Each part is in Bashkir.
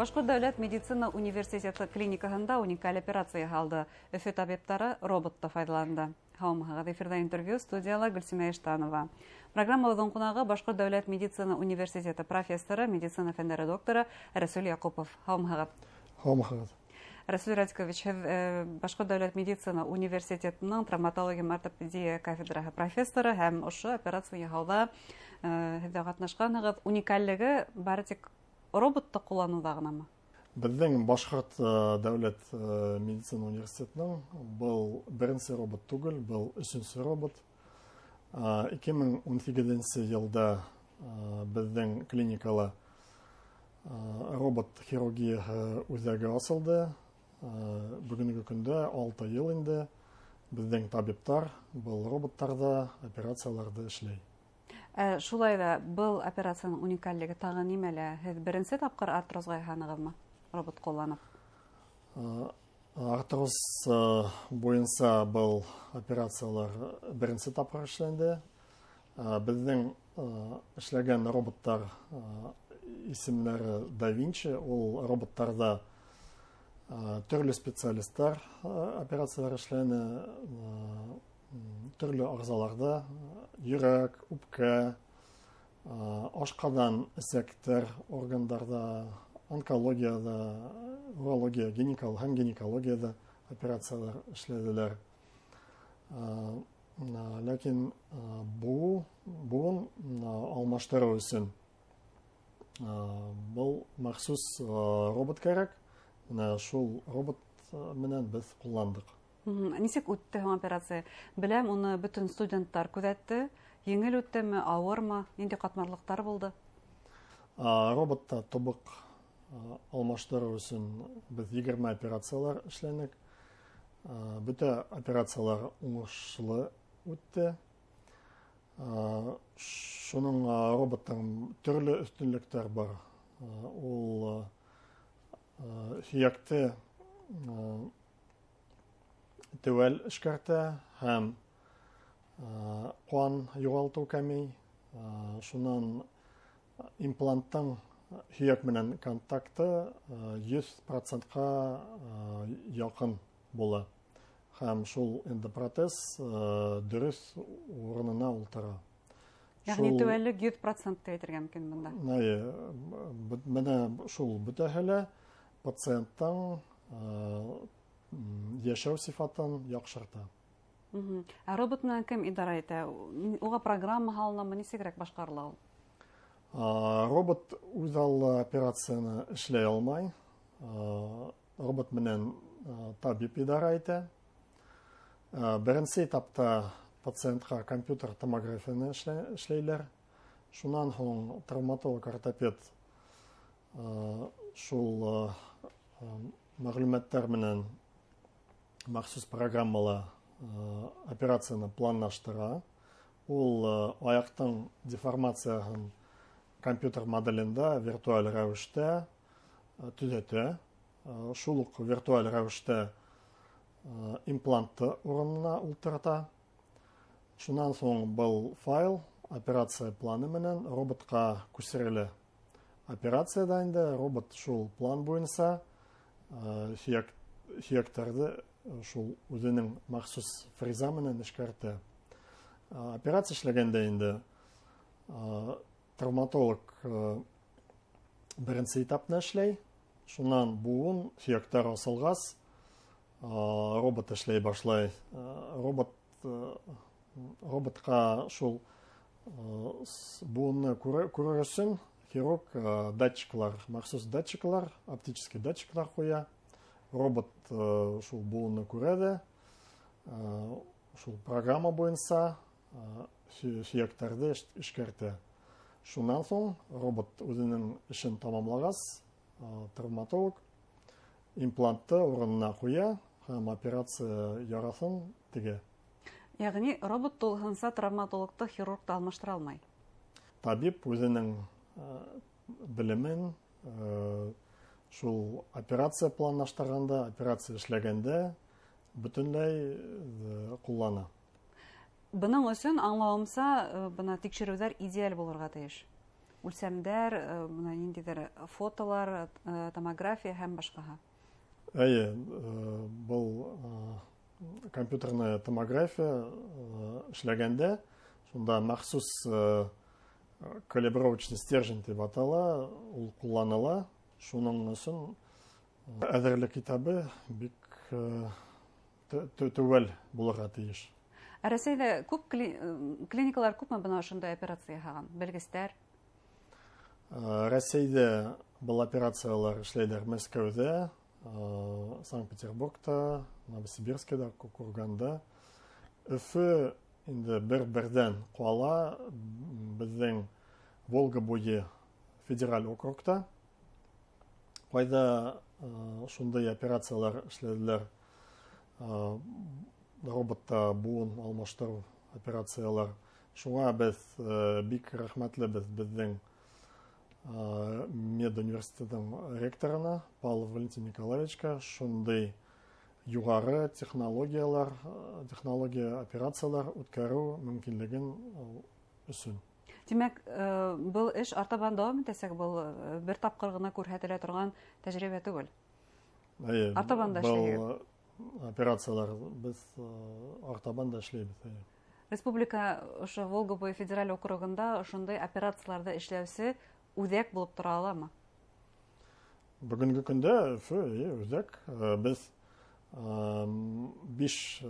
Башҡорт дәүләт медицина университеты клиникаһында уникаль операция яһалды. Өфө табиптары роботты файҙаланды. Һаумыһығыҙ, эфирҙа интервью, студияла Гөлсимә Иштанова. Программабыҙҙың ҡунағы Башҡорт дәүләт медицина университеты профессоры, медицина фәндәре докторы Рәсүл Яҡупов. Һаумыһығыҙ. Һаумыһығыҙ. Рәсүл Радикович, һеҙ Башҡорт дәүләт медицина университетының травматология һәм ортопедия кафедраһы профессоры һәм ошо операция яһауҙа һеҙ ҙә ҡатнашҡанһығыҙ. Уникаллеге бары тик роботты ҡулланыуҙа ғынамы? Беҙҙең Башҡорт дәүләт медицина университетының был беренсе робот түгел, был өсөнсө робот. 2018 йылда беҙҙең клиникала робот хирургияһы үҙәге асылды. Бөгөнгө көндә 6 йыл инде беҙҙең табиптар был роботтарҙа операцияларҙы эшләй. Шулай ҙа был операцияның уникаллеге тағы нимәлә? Һеҙ беренсе тапҡыр артрозға яһанығыҙмы робот ҡулланып? Артроз буйынса был операциялар беренсе тапҡыр эшләнде. Беҙҙең эшләгән роботтар исемдәре Да Винчи. Ул роботтарҙа төрлө специалисттар операциялар эшләне, төрлө ағзаларҙа, йөрәк, үпкә, ашҡаҙан, эсәктәр органдарҙа, онкологияда, урология, гинекол һәм гинекологияда операциялар эшләделәр. Ләкин быуын алмаштырыу өсөн был махсус робот кәрәк. Менә шул робот менән беҙ ҡулландыҡ. Нисек үтте һуң операция? Беләм, уны бөтөн студенттар күҙәтте. Еңел үттеме, ауырмы? Ниндәй ҡатмарлыҡтар булды? Роботта тубыҡ алмаштырыу өсөн беҙ 20 операциялар эшләнек. Бөтә операциялар уңышлы үтте. Шуның роботтың төрлө өҫтөнлөктәр бар. Ул һөйәкте теүәл эшкәртә һәм ҡан юғалтыу кәмей. Шунан импланттың һөйәк менән контакты 100%-ҡа яҡын була. Һәм шул эндопротез дөрөҫ урынына ултыра. Йәғни теүәллек 100% тип әйтергә мөмкин бында. Эйе, бына шул бөтәһе лә пациенттың йәшәү сифатын яҡшырта. Ә робот менән кем идара итә? Уға программа һалынамы, нисегерәк башҡарыла ул? Робот үҙ аллы операцияны эшләй алмай. Робот менән табип идара итә. Беренсе этапта пациентҡа компьютер томографияны эшләйләр. Шунан һуң травматолог-ортопед шул мәғлүмәттәр менән махсус программала операцияны планлаштыра. Ул аяҡтың деформацияһын компьютер моделендә виртуаль рәүештә төҙәтә. Шул уҡ виртуаль рәүештә имплантты урынына ултырта. Шунан һуң был файл операция планы менән роботҡа күсерелә. Операцияда инде робот шул план буйынса һөйәктәрҙе шул үҙенең махсус фреза менән эшкәртә. Операция эшләгәндә инде травматолог беренсе этапны эшләй. Шунан быуын һөйәктәр асылғас, робот эшләй башлай. Роботҡа шул быуынны күрер өсөн хирург датчиклар, махсус датчиклар, оптический датчиклар ҡуя. Робот шул быуынны күрә ҙә, шул программа буйынса һөйәктәрҙе эшкәртә. Шунан һуң робот үҙенең эшен тамамлағас, травматолог имплантты урынына ҡуя һәм операция яраһын тегә. Йәғни робот тулыһынса травматологты хирургты алмаштыра алмай? Табип үҙенең белемен шул операция планлаштырғанда, операция эшләгәндә бөтөнләй ҡуллана. Бының өсөн, аңлауымса, бына тикшереүҙәр идеаль булырға тейеш. Үлсәмдәр, бына ниндәйҙер фотолар, томография һәм башҡаһы. Эйе, был компьютерная томография эшләгәндә, шунда махсус калибровочный стержень тип атала, ул ҡулланыла. Шуның өсөн әҙерлек этабы бик теүәл булырға тейеш. Ә Рәсәйҙә күп клиникалар күпме бына ошондай операция яһаған белгестәр? Рәсәйҙә был операциялар эшләйҙәр Мәскәүҙә, Санкт-Петербургта, Новосибирскида, Курганда. Өфө инде бер-берҙән ҡала, беҙҙең Волга буйы федераль округта. Ҡайҙа шундай операциялар эшләделәр, роботта быуын алмаштырыу операциялар. Шуңа беҙ бик рәхмәтлебеҙ беҙҙең медуниверситетының ректорына Павлов Валентин Николаевичка шундай юғары технология операциялар үткәреү мөмкинлеген өсөн. Тимәк, был эш артабан дауам итәсәк, был бер тапҡыр ғына күрһәтелә торған тәжрибә түгел. Эйе, Артабан да был эшләйбеҙ. операциялар беҙ артабан да эшләйбеҙ, эйе. Республика ошо Волга буйы федераль округында ошондай операцияларҙы эшләүсе үҙәк булып тора аламы? Бөгөнгө көндә Өфө, эйе, үҙәк. Беҙ 5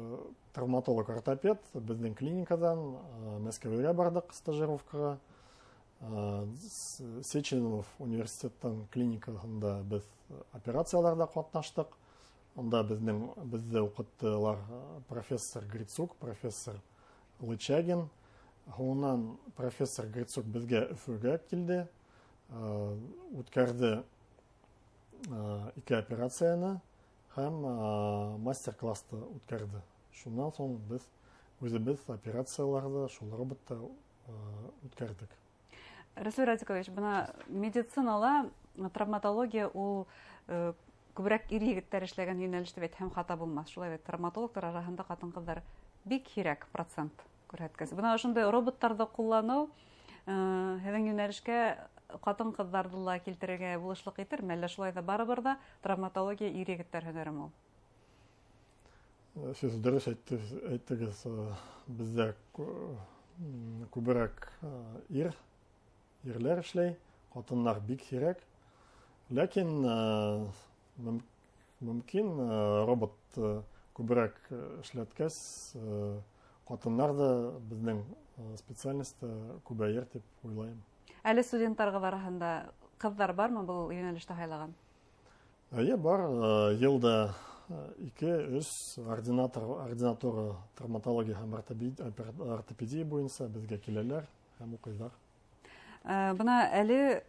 травматолог-ортопед беҙҙең клиникадан Мәскәүгә барҙыҡ стажировкаға. Сеченов университеттың клиникаһында беҙ операцияларҙа ҡатнаштыҡ. Унда беҙҙе уҡыттылар профессор Грицук, профессор Лычагин. Һуңынан профессор Грицук беҙгә Өфөгә килде, үткәрҙе ике операцияны һәм мастер-классты үткәрҙе. Шунан һуң беҙ үҙебеҙ операцияларҙы шул роботта үткәрҙек. Расул Радикович, бына медицинала травматология ул күберәк ир егеттәр эшләгән йүнәлеш тип әйтһәм хата булмаҫ. Шулай бит, травматологтар араһында ҡатын-ҡыҙҙар бик һирәк процент күрһәткес. Бына ошондай роботтарҙы ҡулланыу һеҙҙең йүнәлешкә ҡатын-ҡыҙҙарҙы ла килтерергә булышлыҡ итерме? Әллә шулай ҙа барыбер ҙа травматология ир егеттәр һөнәреме ул? Һеҙ дөрөҫ әйттегеҙ, беҙҙә күберәк ирләр эшләй, ҡатыннар бик һирәк. Ләкин мөмкин робот күберәк эшләткәс, ҡатыннар да беҙҙең специальностьта күбәйер тип уйлайым. Әле студенттарығыҙ араһында ҡыҙҙар бармы был йүнәлештә һайлаған? Эйе, бар. Йылда ике, өс ординатура травматология һәм ортопедия буйынса беҙгә киләләр һәм уҡыйҙар. Бына әле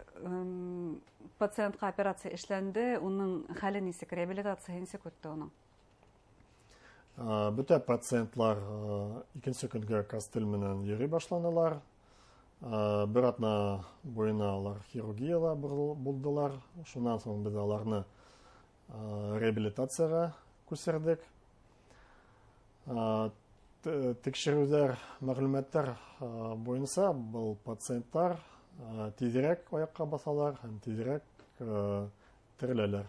пациентҡа операция эшләнде, уның хәле нисек, реабилитация нисек үтте уның? Бөтә пациентлар икенсе көнгә костыль менән йөрөй башланылар. Бер аҙна буйына алар хирургияла булдылар. Шунан һуң беҙ аларны реабилитацияға күсерҙек. Тикшереүҙәр, мәғлүмәттәр буйынса был пациенттар тиҙерәк аяҡҡа баҫалар һәм тиҙерәк тереләләр.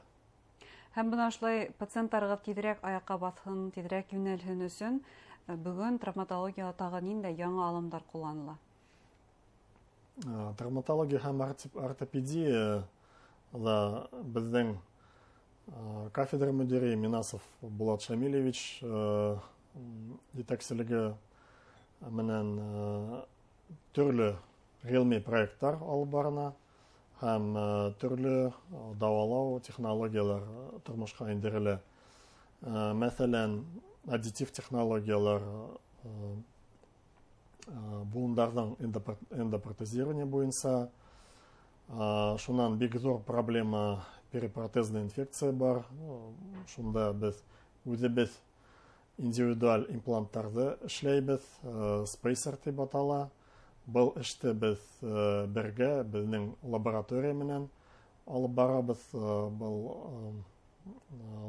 Һәм бына ошолай пациенттарығыҙ тиҙерәк аяҡҡа баҫһын, тиҙерәк йүнәлһен өсөн бөгөн травматологияла тағы ниндәй яңы алымдар ҡулланыла? Травматология һәм ортопедия ла беҙҙең кафедра мөдире Минасов Булат Шамилевич етәкселеге менән төрлө ғилми проекттар алып барына һәм төрлө дауалау технологиялар тормошҡа индерелә. Мәҫәлән, аддитив технологиялар быуындарҙың эндопротезирование буйынса. Шунан бик ҙур проблема перипротезная инфекция бар. Шунда беҙ үҙебеҙ индивидуаль импланттарҙы эшләйбеҙ, спейсер тип атала. Был эште беҙ бергә беҙҙең лаборатория менән алып барабыҙ. Был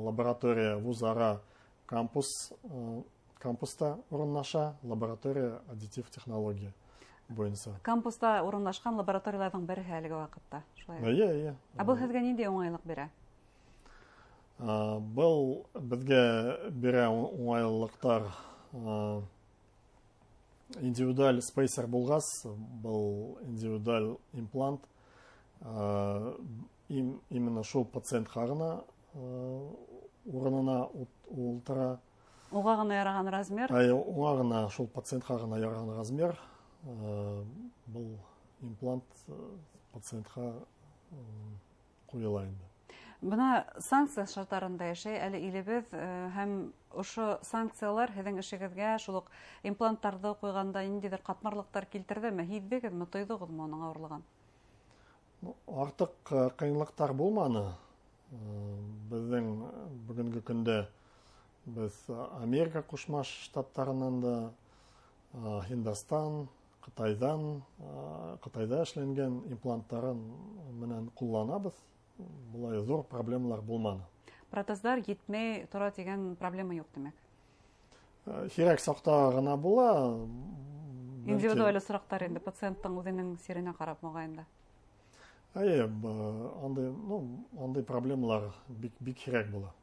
лаборатория вузара кампуста урынлаша, лаборатория аддитив технология. Буйынса. Кампуста урынлашҡан лабораторияларҙың береһе әлеге ваҡытта, шулай? Эйе, эйе. Ә был һеҙгә ниндәй уңайлыҡ бирә? Был беҙгә бирә уңайлыҡтар. Индивидуаль спейсер булғас, был индивидуаль имплант именно шул пациентҡа ғына урынына ултыра. Уға ғына яраған размер? Уға ғына, шул пациентҡа ғына яраған размер. Был имплант пациентҡа ҡуйыла инде. Бына санкция шарттарында йәшәй әле илебеҙ, һәм ошо санкциялар һеҙҙең эшегеҙгә шул уҡ импланттарҙы ҡуйғанда ниндәйҙер ҡатмарлыҡтар килтерҙеме? Һиҙҙегеҙме, тойҙоғоҙмо уның ауырлығын? Артыҡ ҡыйынлыҡтар булманы. Беҙҙең бөгөнгө көндә беҙ Америка Ҡушма Штаттарынан да, Һиндостан, Ҡытайҙан, Ҡытайҙа эшләнгән импланттарын менән ҡулланабыҙ. Былай ҙур проблемалар булманы. Протездар етмәй тора тигән проблема юҡ, тимәк? Һирәк саҡта ғына була. Индивидуаль осраҡтар инде, пациенттың үҙенең сиренә ҡарап, моғайын да. Эйе, андай, ну, андай проблемалар бик, бик һирәк була.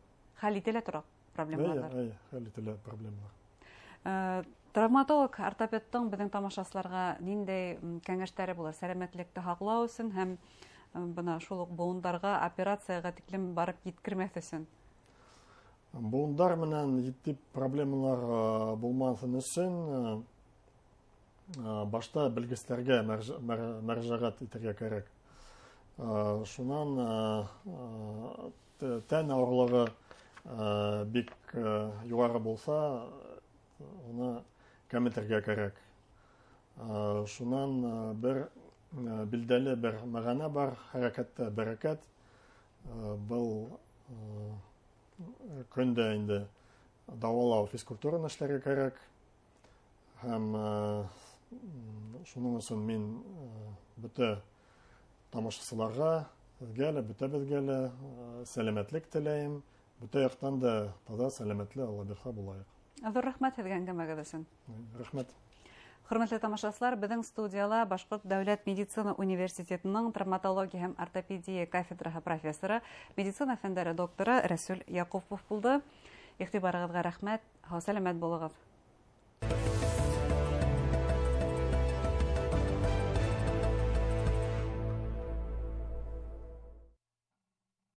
Хәл ителә тора проблемалар? Эйе, эйе, хәл ителә проблемалар. Травматолог, ортопедтың беҙҙең тамашасыларға ниндәй кәңәштәре булыр сәләмәтлекте һаҡлау өсөн һәм бына шул уҡ быуындарға операцияға тиклем барып еткермәҫ өсөн? Быуындар менән етди проблемалар булмаһын өсөн башта белгестәргә мөрәжәғәт итергә кәрәк. Шунан тән ауырлығы бик юғары булһа, уны кәметергә кәрәк. Шунан бер билдәле бер мәғәнә бар, хәрәкәттә бәрәкәт. Был көндә инде дауалау физкультураны эшләргә кәрәк. Һәм шуның өсөн мин бөтә тамашасыларға, һеҙгә лә, бөтәбеҙгә лә сәләмәтлек теләйем. Бөтә яҡтан да таҙа сәләмәтле, Алла бирһә, булайыҡ. Ҙур рәхмәт һеҙгә әңгәмәгеҙ өсөн. Рәхмәт. Хөрмәтле тамашасылар, беҙҙең студияла Башҡорт дәүләт медицина университетының травматология һәм ортопедия кафедраһы профессоры, медицина фәндәре докторы Рәсүл Яҡупов булды. Иғтибарығыҙға рәхмәт. Һау сәләмәт булығыҙ.